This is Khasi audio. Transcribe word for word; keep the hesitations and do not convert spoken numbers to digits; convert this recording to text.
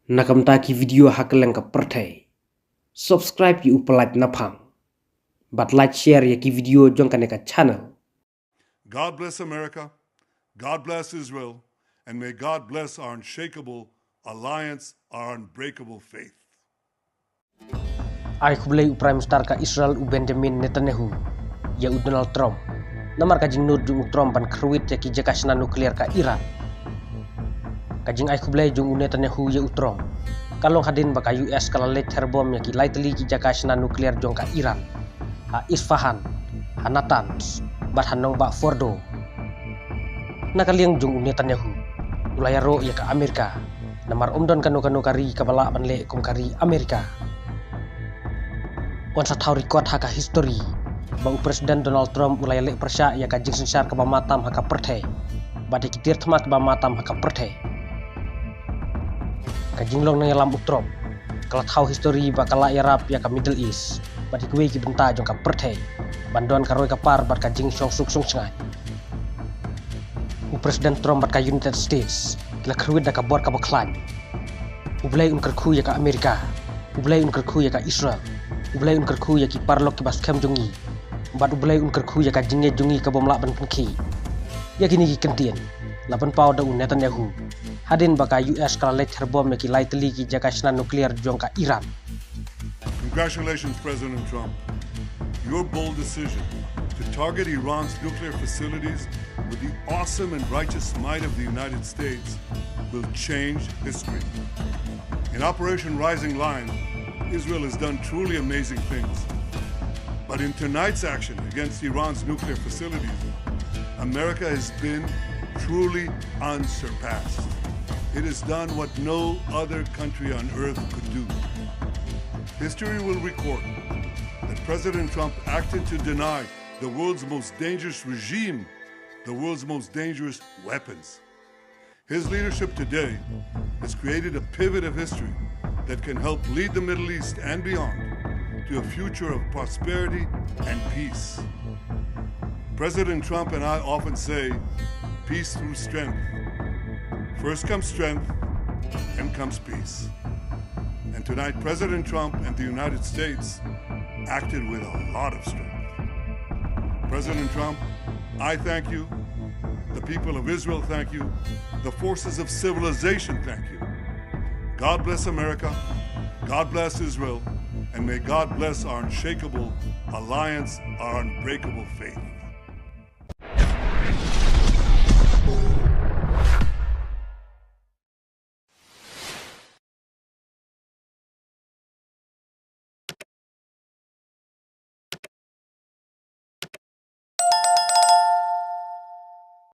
Na ka bynta ki video ha kylleng ka pyrthei, subscribe ïa u Pyllait Naphang bad like, share ïa ki video jong kane ka channel. God bless America, God bless Israel, and may God bless our unshakable alliance, our unbreakable faith. Ai khublei u Prime Minister ka Israel u Benjamin Netanyahu ïa u Donald Trump namar ka jingnud jong u Trump ban kyrwit ïa ki jaka shna nuklear ka Iran. Ka jingai khublei jong u Netanyahu ïa u Trump ka long hadien ba ka U S ka la leit therbom ïa ki lai tylli ki jaka shna nuklear jong ka Iran ha Isfahan, ha Natanz bad ha nongbah Fordo. Na ka liang jong u Netanyahu u la ïaroh ïa ka Amerika namar ym don kano kano ka ri kaba lah ban leh kum ka ri Amerika. Wan sa thaw record ha ka history ba u President Donald Trump u la ïaleh pyrshah ïa ka jingsynshar kaba matam ha ka pyrthei bad ïa ki tiar thma kaba matam ha ka pyrthei. Ka jinglong nongïalam u Trump ka la thaw history ba ka la ïarap ïa ka Middle East bad ïa kiwei ki bynta jong ka pyrthei ban don ka roi ka par bad ka jingshong suk shong shngaiñ. U President Trump bad ka United States ki la kyrwit da ka bor kaba khlaiñ. U Blei un kyrkhu ïa ka Amerika, U Blei un kyrkhu ïa ka Israel, U Blei un kyrkhu ïa ki paralok kiba skhem jong ngi bad U Blei un kyrkhu ïa ka jingngeit jong ngi kabym lah ban pynkhih. Ïa kine ki kyntien la pynpaw da u Netanyahu hadien ba ka U S ka la leit therbom ïa ki lai tylli ki jaka shna nuklear jong ka Iran. Congratulations, President Trump. Your bold decision to target Iran's nuclear facilities with the awesome and righteous might of the United States will change history. In Operation Rising Lion, Israel has done truly amazing things. But in tonight's action against Iran's nuclear facilities, America has been truly unsurpassed. It has done what no other country on earth could do. History will record that President Trump acted to deny the world's most dangerous regime the world's most dangerous weapons. His leadership today has created a pivot of history that can help lead the Middle East and beyond to a future of prosperity and peace. President Trump and I often say, "Peace through strength." First comes strength, then comes peace. And tonight, President Trump and the United States acted with a lot of strength. President Trump, I thank you. The people of Israel thank you. The forces of civilization thank you. God bless America. God bless Israel. And may God bless our unshakable alliance, our unbreakable faith.